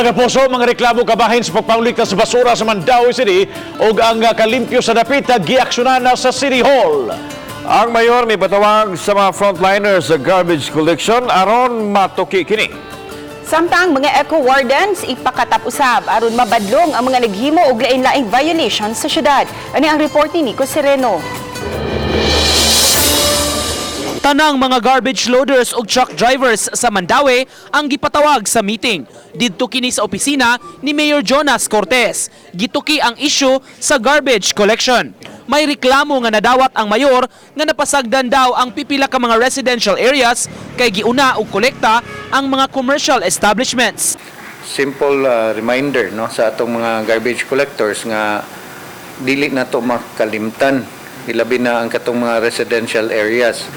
Mga kapuso, mga reklamo kabahin sa pagpanglikta sa basura sa Mandaue City ug ang kalimpyo sa dapita giaksyonan na sa City Hall. Ang mayor may patawag sa mga frontliners sa garbage collection aron matuki kini. Samtang mga eco wardens ipakatap-usab aron mabadlong ang mga naghimo og lain-laing violation sa syudad. Ani ang report ni Nico Sereno. Tanang mga garbage loaders ug truck drivers sa Mandaue ang gipatawag sa meeting. Didto kini sa opisina ni Mayor Jonas Cortez. Gituki ang issue sa garbage collection. May reklamo nga nadawat ang mayor nga napasagdan daw ang pipila ka mga residential areas kay giuna og kolekta ang mga commercial establishments. Simple reminder, no, sa atong mga garbage collectors nga dili na to makalimtan, ilabi na ang katong mga residential areas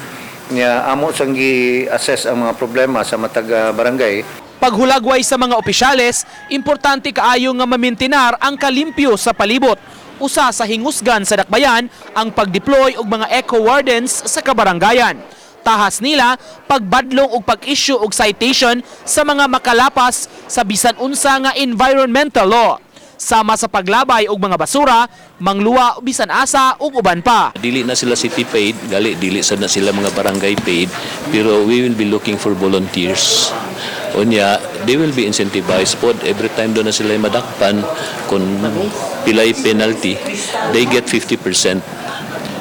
nya. Amo sang gi-assess ang mga problema sa matag barangay. Paghulagway sa mga opisyales, importante kaayo nga mamintinar ang kalimpyo sa palibot. Usa sa hingusgan sa dakbayan ang pag-deploy og mga eco wardens sa kabarangayan. Tahas nila pagbadlong og pag-issue og citation sa mga makalapas sa bisan unsa nga environmental law. Sama sa paglabay og mga basura, mangluwa bisan asa ug uban pa. Dili na sila city paid, gali dili sad na sila mga barangay paid, pero we will be looking for volunteers. Unya, they will be incentivized pod every time duna sila madakpan kung pilay penalty, they get 50%.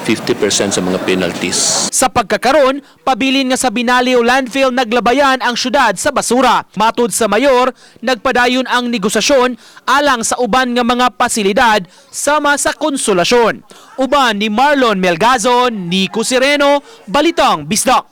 50% sa mga penalties. Sa pagkakaron, pabilin nga sa Binaliw landfill naglabayan ang syudad sa basura. Matud sa mayor, nagpadayon ang negosasyon alang sa uban nga mga pasilidad sama sa konsolasyon. Uban ni Marlon Melgazon, Nico Sereno, Balitang Bisdak.